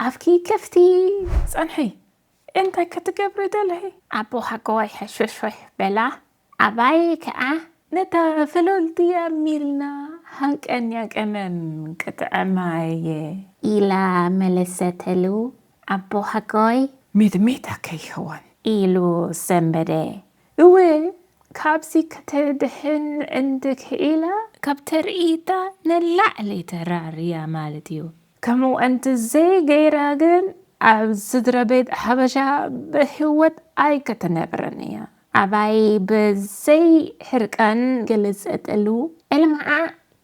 ኣፍኪ ከፍቲ። ጸንሒ፣ እንታይ ክትገብሪ ደለኺ? ኣቦ ሓጎይ ሕሽውሽውሕ በላ። ኣባይ ከኣ ነታ ፍልልቲ ኣሚልና ሃንቀኛ ቀመም ክጥዕማ እየ ኢላ መለሰተሉ። ኣቦ ሓጎይ ሚጥሚጣ ከይኸውን ኢሉ ሰንበደ። እወ፣ ካብዚ ከተድሕን እንድክኢላ ካብ ተርእይታ ንላዕሊ ተራርያ ማለት እዩ። ከምኡ እንተዘይገይራ ግን ኣብ ስድራ ቤት ሓበሻ ብህይወት ኣይክትነብርን እያ። ኣባይ ብዘይ ሕርቃን ገለጸተሉ። ዕልማኣ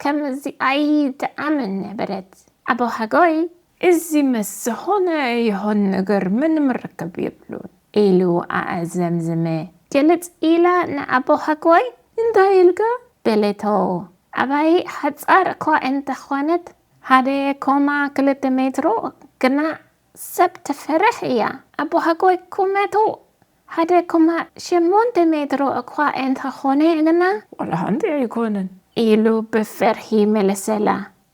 ከምዚ ኣይትኣምን ነበረት። ኣቦ ሓጎይ፣ እዚ ምስ ዝኾነ ይኹን ነገር ምንም ርክብ የብሉን ኢሉ ኣዕዘምዝመ። ግልጽ ኢላ ንኣቦ ሓጎይ፣ እንታይ ኢልካ? በለቶ። ኣባይ ሓጻር እኳ እንተኾነት፣ ሓደ ኮማ ክልተ ሜትሮ ግና ሰብ ትፈርሕ እያ። ኣቦ ሓጎይ ቁመቱ ሓደ ኮማ ሸሞንተ ሜትሮ እኳ እንተኾነ ግና፣ ዋላ ሓንቲ ኣይኮነን ኢሉ ብፍርሒ መለሰላ።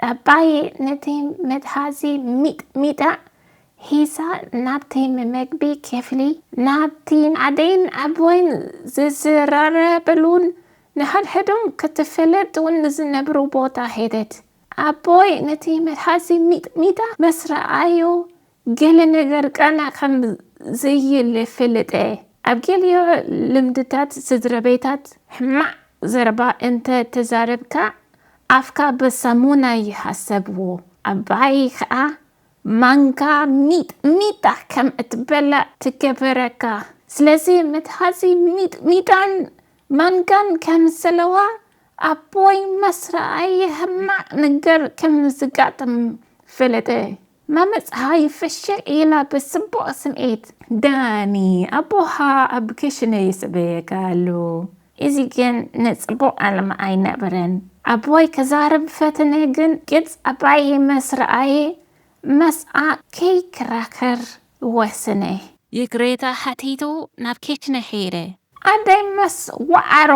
ኣባይ ነቲ መትሓዚ ሚጥሚጣ ሒዛ ናብቲ መመግቢ ክፍሊ፣ ናብቲ ኣደይን ኣቦይን ዝዝራረብሉን ንሓድሕዶም ክትፍለጡ ንዝነብሩ ቦታ ሄደት። ኣቦይ ነቲ መትሓዚ ሚጥሚጣ ምስ ረኣዮ፣ ገለ ነገር ቃና ከም ዘይልፍልጠ። ኣብ ገሊኡ ልምድታት ስድራ ቤታት ሕማቕ ዘረባ እንተ ተዛረብካ፣ ኣፍካ ብሳሙና ይሓሰብዎ። ኣባይ ከኣ ማንካ ሚጥሚጣ ከም እትበልዕ ትገብረካ። ስለዚ መትሓዚ ሚጥሚጣን ማንካን ከም ዘለዋ ኣቦይ ምስ ረኣየ ሕማቕ ነገር ከም ዝጋጥም ፈለጠ። ማመ ጸሃይ ፍሽኽ ኢላ ብጽቡቕ ስምዒት፣ ዳኒ፣ ኣቦኻ ኣብ ክሽነ ይጽበየካ ኣሎ። እዚ ግን ንጽቡቕ ዕልማ ኣይነበረን። ኣቦይ ክዛረብ ፈተነ፣ ግን ገጽ ኣባይ ምስ ረኣየ ምስኣ ከይከራኸር ወሰነ። ይቅሬታ ሓቲቱ ናብ ክሽነ ሄደ። ኣደይ ምስ ወዓሮ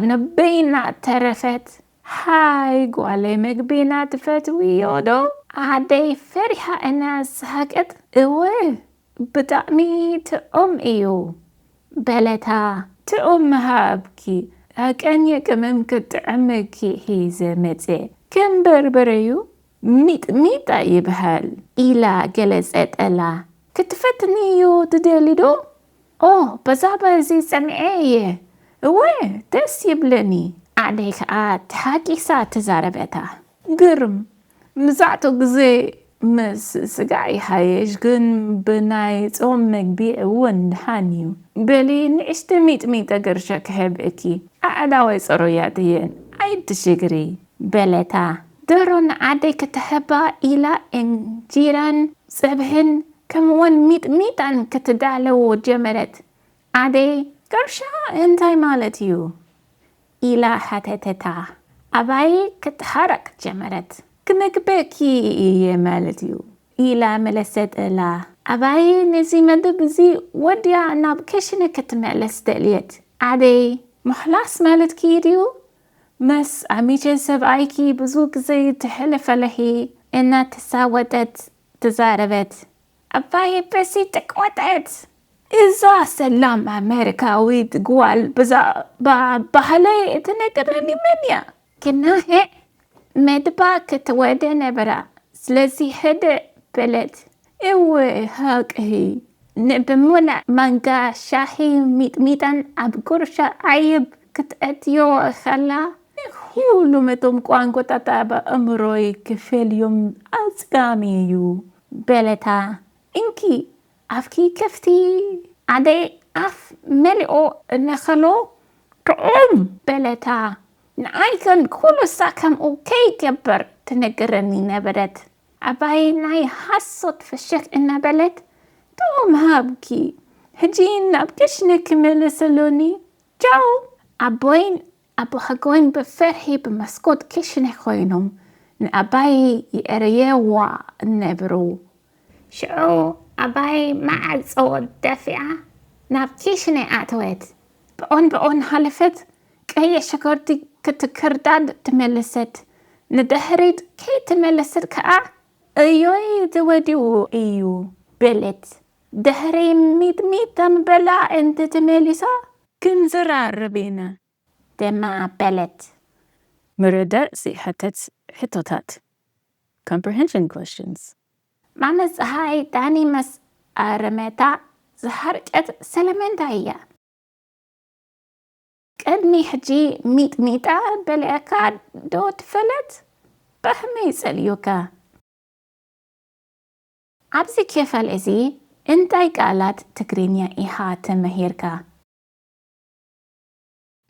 ንበይና ተረፈት። ሃይ ጓለይ፣ መግቢና ትፈትውዮ ዶ? ኣደይ ፈሪሃ እናሰሓቀት፣ እወ፣ ብጣዕሚ ጥዑም እዩ በለታ። ጥዑም ምሃብኪ፣ ሃቀኛ ቅመም ክጥዕመኪ ሒዘ መጽየ። ከም በርበረዩ ሚጥሚጣ ይብሃል ኢላ ገለጸተላ። ክትፈትንዮ ትደሊ ዶ? ኦ፣ ብዛዕባ እዚ ሰሚዐ እየ። እወ፣ ደስ ይብለኒ። ኣደይ ከኣ ተሓጒሳ ተዛረበታ። ግርም፣ መብዛሕትኡ ግዜ ምስ ስጋ ይሓይሽ፣ ግን ብናይ ጾም መግቢ እውን ደሓን እዩ። በሊ፣ ንእሽቶ ሚጥሚጣ ገርሻ ክህበኪ። ኣእዳወይ ጽሩያት እየን፣ ኣይትሽግሪ በለታ። ደሮ ንኣደይ ክትህባ ኢላ እንጂራን ጸብሕን ከምኡውን ሚጥሚጣን ክትዳለዎ ጀመረት። ኣደይ፣ ገርሻ እንታይ ማለት እዩ? ኢላ ሓተተታ። ኣባይ ክትሓርቕ ጀመረት። ክምግበኪ እየ ማለት እዩ ኢላ መለሰተላ። ኣባይ ነዚ መደብ እዚ ወዲኣ ናብ ክሽነ ክትምለስ ደልየት። ኣደይ፣ ምሕላስ ማለትኪ ድዩ? ምስ ዓሚቼ ሰብኣይኪ ብዙ ግዜ ተሕልፊ ኣለኺ እናተሳወጠት ተዛረበት። ኣባይ በዚ ተቆጠት። እዛ ሰላም ኣመሪካዊት ጓል ብዛዕባ ባህለይ እትነግረኒ መን እያ? ግናሄ መድባ ክትወደ ነበራ፣ ስለዚ ህድእ በለት። እወ፣ ሃቅኺ። ንብምሉእ ማንካ ሻሂ ሚጥሚጣን ኣብ ጉርሻ ዓይብ ክትኣትዮ ከላ፣ ንኹሎም እቶም ቋንቋታት ኣብ ኣእምሮይ ክፈልዮም ኣጸጋሚ እዩ በለታ። እንኪ ኣፍኪ ከፍቲ። ኣደይ ኣፍ መሊኦ እናኸሎ ጥዑም በለታ። ንዓይ ግን ኩሉ ሳዕ ከምኡ ከይገብር ትነግረኒ ነበረት። ኣባይ ናይ ሓሶት ፍሽኽ እናበለት፣ ጥዑም ሃብኪ፣ ሕጂ ናብ ክሽነ ክምለስ ኣሎኒ። ቻው። ኣቦይን ኣቦ ሓጎይን ብፍርሒ ብመስኮት ክሽነ ኮይኖም ንኣባይ ይእርየዋ ነበሩ። ሽዑ ኣባይ ማዕጾ ደፊኣ ናብ ክሽነ ኣተወት። ብኦን ብኦን ሓለፈት፣ ቀይሕ ሽኮርቲ ክትክርዳድ ተመለሰት። ንድሕሪት ከይተመለሰት ከኣ እዮይ ተወዲኡ እዩ በለት። ድሕሪ ሚጥሚጥ ምብላዕ እንተተመሊሳ ክንዘራረብ ኢና ድማ በለት። ምርዳእ ዝሕተት ሕቶታት፣ comprehension questions። ማመ ፀሃይ ዳኒ መስ ኣረመታ ዝሃርጨት ስለምንታይ እያ? ቅድሚ ሕጂ ሚጥሚጣ በሊዕካ ዶ ትፈልጥ? ብኸመይ ጸልዩካ? ኣብዚ ክፋል እዚ እንታይ ቃላት ትግርኛ ኢኻ ተመሂርካ?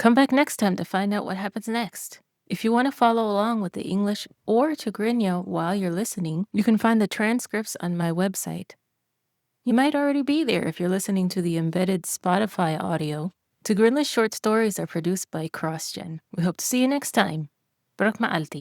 Come back next time to find out what happens next. If you want to follow along with the English or Tigrinya while you're listening, you can find the transcripts on my website. You might already be there if you're listening to the embedded Spotify audio. Tigrinya short stories are produced by CrossGen. We hope to see you next time. ብሩኽ መዓልቲ።